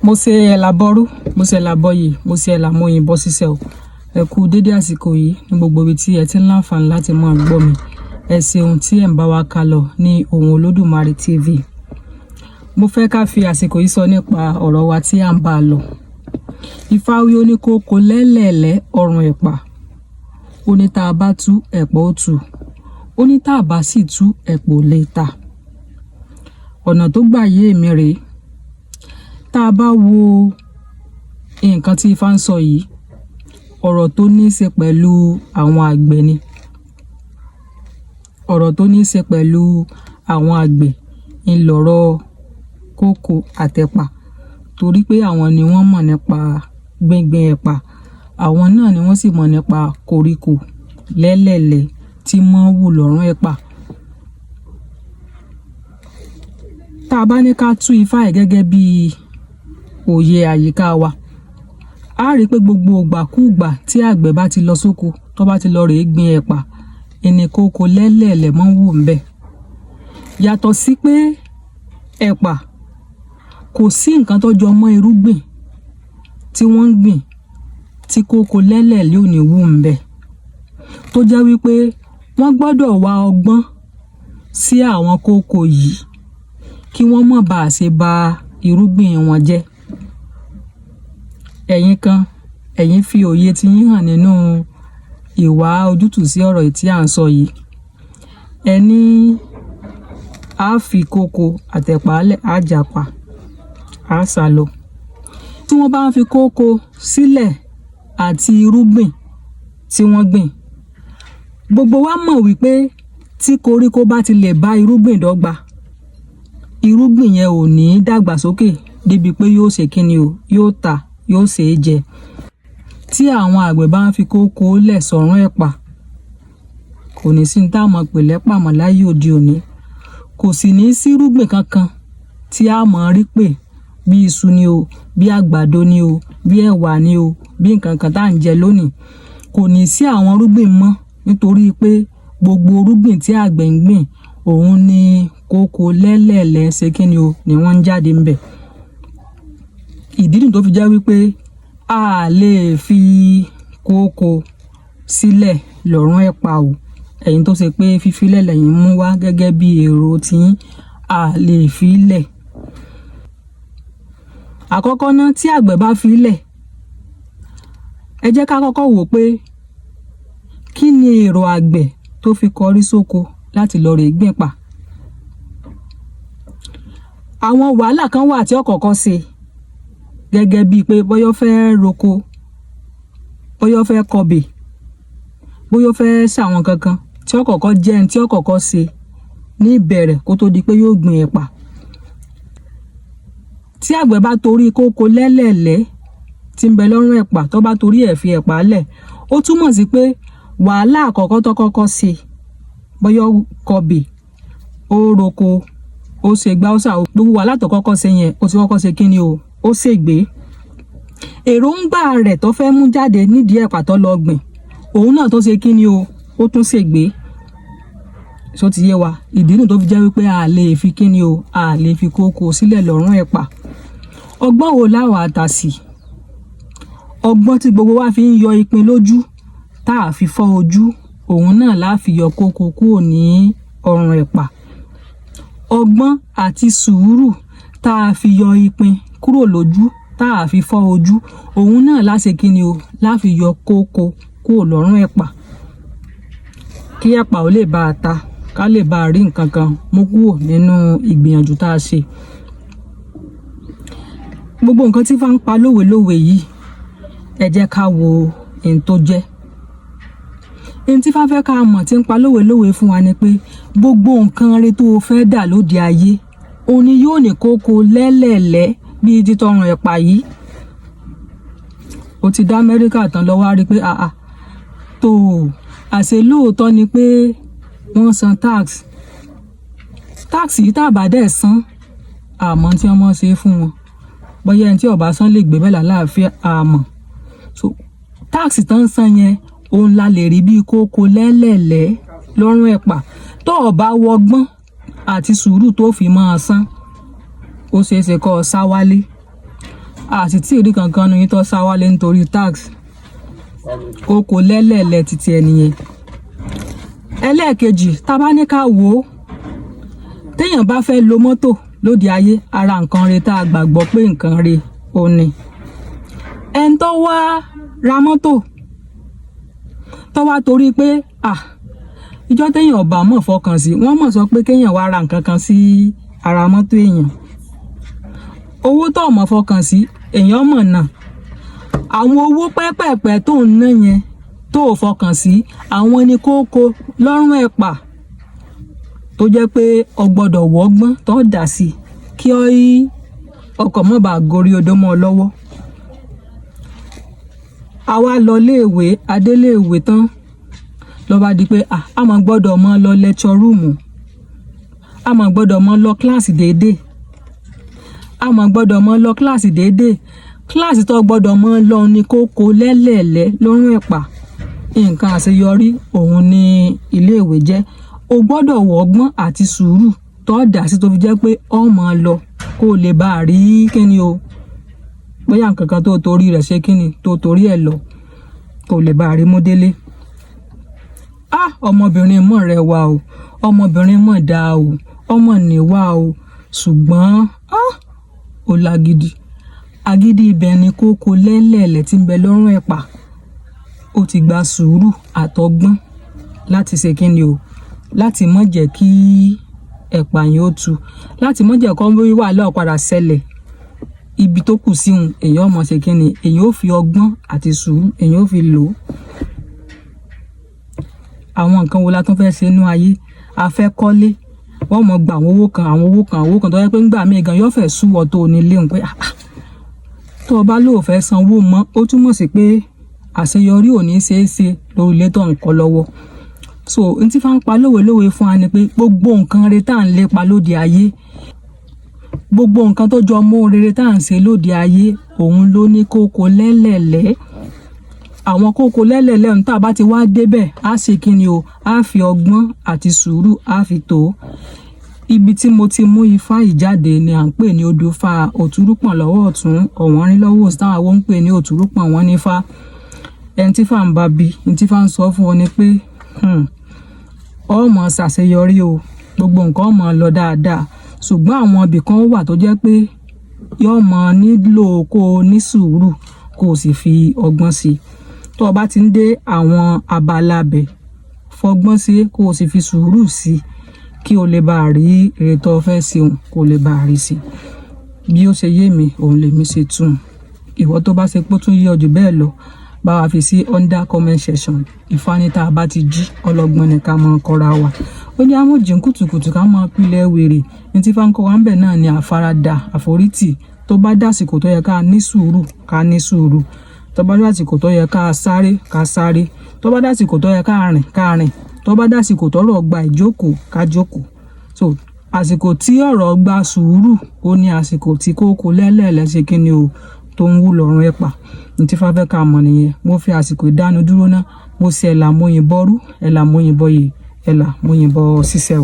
Mo ṣe ẹ̀là bọrú, mo ṣe ẹ̀là bọyè, mo ṣe ẹ̀là mọyìn bọ́ ṣíṣẹ́ o. Ẹ kú dédé àsìkò yìí ní gbogbo ibi tí ẹ ti ń láǹfààní láti máa gbọ́ mi. Ẹ ṣeun tí ẹ̀ ń bá wa ká lọ ní Ohùn Olódùmarè TV. Mo fẹ́ ká fi àsìkò yìí sọ nípa ọ̀rọ̀ wa tí à ń bá lọ. Ifá wí, ó ní kókó lẹ́lẹ̀lẹ́ ọrùn ẹ̀pà. Ó ní tá a bá tú ẹ̀pà ó tú. Ó ní tá a bá sì tú, ẹ̀pà ò lè ta. Ọ̀nà tó gbà yé èmi rèé. Tá a bá wo nǹkan tí Ifá ń sọ yìí, ọ̀rọ̀ tó ní í ṣe pẹ̀lú àwọn àgbẹ̀ ni. Ọ̀rọ̀ tó ní í ṣe pẹ̀lú àwọn àgbẹ̀ ń lọ̀rọ̀ kókò àtẹ̀pà, torí pé àwọn ni wọ́n mọ̀ nípa gbíngbin ẹ̀pà, àwọn náà ni wọ́n sì mọ̀ nípa koríko lẹ́lẹ̀lẹ́ tí mọ́ wù lọ́rùn ẹ̀pà. Tá a bá ní ká tú Ifá yìí gẹ́gẹ́ bí òye àyíká wa, a rí i pé gbogbo ìgbàkúùgbà tí àgbẹ̀ bá ti lọ sóko, tó bá ti lọ rèé gbin ẹ̀pà, ẹni kókó lẹ́lẹ̀lẹ́ mọ́ ń wù ńbẹ̀. Yàtọ̀ sí pé ẹ̀pà, kò sí nǹkan tó jọ mọ́ irúgbìn tí wọ́n ń gbìn tí kókó lẹ́lẹ̀lẹ́ ò ní wù ńbẹ̀. Tó jẹ́ wípé wọ́n gbọ́dọ̀ wá ọgbọ́n sí àwọn kókó yìí kí wọ́n má bàa ṣe ba irúgbìn wọn jẹ́. Ẹ̀yin kan, ẹ̀yin fi òye tí yín hàn nínú ìwà ojútùú sí ọ̀rọ̀ yìí tí à ń sọ yìí. Ẹ ní a fi kókó àtẹ̀pà lẹ̀, á jàpá, á sálọ. Tí wọ́n bá ń fi kókó sílẹ̀ àti irúgbìn tí wọ́n gbìn, gbogbo wa mọ̀ wípé tí koríko bá ti lè bá irúgbìn dọ́gba, irúgbìn yẹn ò ní dàgbàsókè débi pé yóò ṣe kíni o, yóò ta, yóò ṣe é jẹ. Tí àwọn àgbẹ̀ bá ń fi kókó lẹ̀ sọ́rùn ẹ̀pà, kò ní sí ní tá a mọ̀ pè lẹ́pà mọ́ láyé òde òní. Kò sì ní sí irúgbìn kankan tí a mọ̀ rí pé bí iṣu ni o, bí àgbàdo ni o, bí ẹ̀wà ni o, bí nǹkan kan tá à ń jẹ lónìí. Kò ní sí àwọn irúgbìn mọ́, nítorí pé gbogbo irúgbìn tí àgbẹ̀ ń gbìn, òun ni kókó lẹ́lẹ̀lẹ́ ṣe kíni o, ni wọ́n ń jáde ńbẹ̀. Ìdí nìyí tó fi jẹ́ wípé a lè fi kókó sílẹ̀ lọ́rùn ẹ̀pà o. Ẹ̀yin tó ṣe pé fífílẹ̀ lẹ́yìn mú wá gẹ́gẹ́ bí èrò tiyín, a lè fi lẹ̀. Àkọ́kọ́ ná, tí àgbẹ̀ bá fi lẹ̀, ẹ jẹ́ ká kọ́kọ́ wò pé kí ni èrò àgbẹ̀ tó fi kọrí sóko láti lọ rèé gbìn pa. Àwọn wàhálà kan wà tí ó kọ́kọ́ ṣe, gẹ́gẹ́ bíi pé bóyá ó fẹ́ roko, bóyá ó fẹ́ kọbè, bóyá ó fẹ́ ṣàwọn kankan tí ó kọ́kọ́ jẹ́ ẹni tí ó kọ́kọ́ ṣe ní ìbẹ̀rẹ̀ kó tó di pé yóò gbin ẹ̀pà. Tí àgbẹ̀ bá torí kókó lẹ́lẹ̀lẹ́ tí ń bẹ lọ́rùn ẹ̀pà, tó bá torí ẹ̀ fi ẹ̀pà lẹ̀, ó túmọ̀ sí pé wàhálà àkọ́kọ́ tó kọ́kọ́ ṣe, bóyá ó kọbè, ó roko, ó ṣe gbá, ó ṣàwo, gbogbo wàhálà tó kọ́kọ́ ṣe yẹn, ó ti kọ́kọ́ ṣe kíni o, ó ṣègbé. Èròǹgbà rẹ̀ tó fẹ́ mú jáde nídìí ẹ̀pà tó lọ gbìn, òun náà tó ṣe kíni o, ó tún ṣègbé. Ṣó ti yé wa? Ìdí nìyí tó fi jẹ́ wípé a lè fi kíni o, a lè fi kókó sílẹ̀ lọ́rùn ẹ̀pà. Ọgbọ́n wo láwàá ta sí? Ọgbọ́n tí gbogbo wa fi ń yọ ìpín lójú tá a fi fọ́ ojú, òun náà la fi yọ kókó kúrò ní ọrùn ẹ̀pà. Ọgbọ́n àti sùúrù tá a fi yọ ìpín kúrò lójú tá a fi fọ́ ojú, òun náà la ṣe kíni o, la fi yọ kókó kúrò lọ́rùn ẹ̀pà, kí ẹ̀pà ó lè bá a ta, ká lè bá a rí nǹkan kan mú kúrò nínú ìgbìyànjú tá a ṣe. Gbogbo nǹkan tí Ifá ń pa lówelówe yìí, ẹ jẹ́ ká wo ohun tó jẹ́. Ohun tí Ifá fẹ́ ká mọ̀ tí ń pa lówelówe fún wa ni pé gbogbo nǹkan rere tó o fẹ́ dà lóde ayé, òun ni yóò ní kókó lẹ́lẹ̀lẹ́ bíi títọrùn ẹ̀pà yìí. O ti dá Amẹ́ríkà tán lọ, wá rí i pé àà tó àṣẹ lóòótọ́ ni pé wọ́n san tax. Tax yìí, tá a bá dẹ̀ san, àmọ́ tí wọ́n mọ̀ ṣe fún wọn, bóyá ẹni tí ó bá san lè gbé bẹ́ẹ̀ lálàáfíà, àmọ́ so tax tán ń san yẹn, òun la lè rí bíi kókó lẹ́lẹ̀lẹ́ lọ́rùn ẹ̀pà. Tó o bá wọgbọ́n àti sùúrù tó fi máa san, ó ṣeé ṣe kó o sá wálé. A sì tí ì rí kankan nu yín tó sá wálé nítorí tax. Kókó lẹ́lẹ̀lẹ̀ títí ẹni yẹn. Ẹlẹ́ẹ̀kejì, tá a bá ní ká wò ó, téèyàn bá fẹ́ lo mọ́tò lóde ayé, ara nǹkan re tá a gbàgbọ́ pé nǹkan re ò ní. Ẹni tó wá ra mọ́tò tó wá torí pé ìjọ téèyàn ọba mọ̀ fọkàn sí, wọ́n mọ̀ sọ pé kéèyàn wá ra nǹkan kan sí ara mọ́tò èèyàn. Owó tó mọ̀ fọkàn sí, èèyàn mọ̀ náà. Àwọn owó pẹ́pẹ̀pẹ́ tó ń ná yẹn tó ò fọkàn sí, àwọn ni kókó lọ́rùn ẹ̀pà tó jẹ́ pé o gbọ́dọ̀ wọ́gbọ́n tó dà sí kí ọkọ̀ mọ́ bá gorí odó mọ́ ọ lọ́wọ́. Àwa lọ léèwé, adéléèwé tán, ló bá di pé a máa gbọ́dọ̀ mọ́ lọ lecture room, a máa gbọ́dọ̀ mọ́ lọ kíláàsì déédéé, a máa gbọ́dọ̀ mọ́ lọ kíláàsì déédéé. Kíláàsì tó gbọ́dọ̀ mọ́ lọ ní kókó lẹ́lẹ̀lẹ́ lọ́rùn ẹ̀pà. Nǹkan àṣeyọrí òun ni iléèwé jẹ́. O gbọ́dọ̀ wọ́gbọ́n àti sùúrù tó dà sí tó fi jẹ́ pé ọ máa lọ kó o lè bá a rí kíni o, bóyá nǹkan kan tó torí rẹ̀ ṣe kíni, tó torí ẹ̀ lọ, kó o lè bá a rí mú délé. Ah, ọmọbìnrin mọ̀ rẹwà o, ọmọbìnrin mọ̀ dáa o, ọmọ níwà o, ṣùgbọ́n ó lágídí. Agídí ibẹ̀ ni kókó lẹ́lẹ̀lẹ̀ tí ń bẹ lọ́rùn ẹ̀pà. Ó ti gba sùúrù àtọgbọ́n láti ṣe kíni o, láti má jẹ́ kí ẹ̀pà yẹn ó tu, láti má jẹ́ kó wàhálà ó padà ṣẹlẹ̀. Ibi tó kù sí òun, èèyàn ó mọ̀ ṣe kíni, èèyàn ó fi ọgbọ́n àti sùúrù, èèyàn ó fi lò ó. Àwọn nǹkan wo la tún fẹ́ ṣe nínú ayé? A fẹ́ kọ́lé, wọ́n mọ̀ gba àwọn owó kan, àwọn owó kan, àwọn owó kan tó jẹ́ pé ńgbà míì gan yóò fẹ́ sú ọ tó ní ilé òun pé tó o bá lóò fẹ́ sanwó mọ́, ó túmọ̀ sí pé àṣeyọrí ò ní ṣeé ṣe lórí ilé tó ń kọ́ lọ́wọ́. So n tí fá ń pa lówe lówe fún wa ni pé gbogbo nǹkan rere tá à ń lépa lóde ayé, gbogbo nǹkan tó jọ mọ́ rere tá à ń ṣe lóde ayé, òun ló ní kókó lẹ́lẹ̀lẹ́. Àwọn kókó lẹ́lẹ̀lẹ́ ohun tá a bá ti wá débẹ̀, á ṣe kí ni o, á fi ọgbọ́n àti sùúrù, á fi tó. Ibi tí mo ti mú ifá yìí jáde ni à ń pè ní odù Ifá Òtúrúpọ̀n lọ́wọ́ ọ̀tún, Ọ̀wọ́nrín lọ́wọ́ òsì, táwọn awo ń pè ní Òtúrúpọ̀n wọ́n ní Ifá. Ẹni tí fà ń bá bí, ẹni tí fà ń sọ fún ọ ni pé ọ mọ̀ ṣàṣeyọrí o, gbogbo nǹkan ó máa lọ dáadáa, ṣùgbọ́n àwọn ibì kan wà tó jẹ́ pé yóò máa nílò kó o ní sùúrù, kó o sì fi ọgbọ́n sí i. Tó o bá ti ń dé àwọn abala bẹ̀, fọgbọ́n sí, kó o sì fi sùúrù sí i, kí o lè bá rí èrè tó o fẹ́ ṣeun, kó o lè bá rí sí i. Bí ó ṣe yé mi, òun lèmi ṣe tún. Ìwọ tó bá ṣe pé ó tún yé ọ jù bẹ́ẹ̀ lọ, bá wa fi sí under comment section. Ifá ní tá a bá ti jí, ọlọ́gbọ́n ni ká máa kọ́ra wa. Ó ní amójìn kùtùkùtù ká máa pilẹ̀ wèrè. Ní tí fáńkọ́ wa ń bẹ̀ náà ni àfaradà, àforítì. Tó bá dàsìkò tó yẹ ká ní sùúrù, ká ní sùúrù. Tó bá dàsìkò tó yẹ ká sáré, ká sáré. Tó bá dàsìkò tó yẹ ká rìn, ká rìn. Tó bá dàsìkò tọ́rọ̀ gba ìjókòó, ká jókòó. So àsìkò tí ọ̀rọ̀ gba sùúrù, ó ní àsìkò tí kókó lẹ́lẹ̀lẹ́ ṣe kí ni o, tó ń wú lọ́rùn ẹ̀pà. Ní tí fá fẹ́ ká mọ̀ nìyẹn. Mo fi àsìkò ìdánudúró náà, mo ṣe ẹ̀là mo yìnbọn rú, ẹ̀là mo yìnbọn yè, ẹ̀là mo yìnbọn ṣiṣẹ́ o.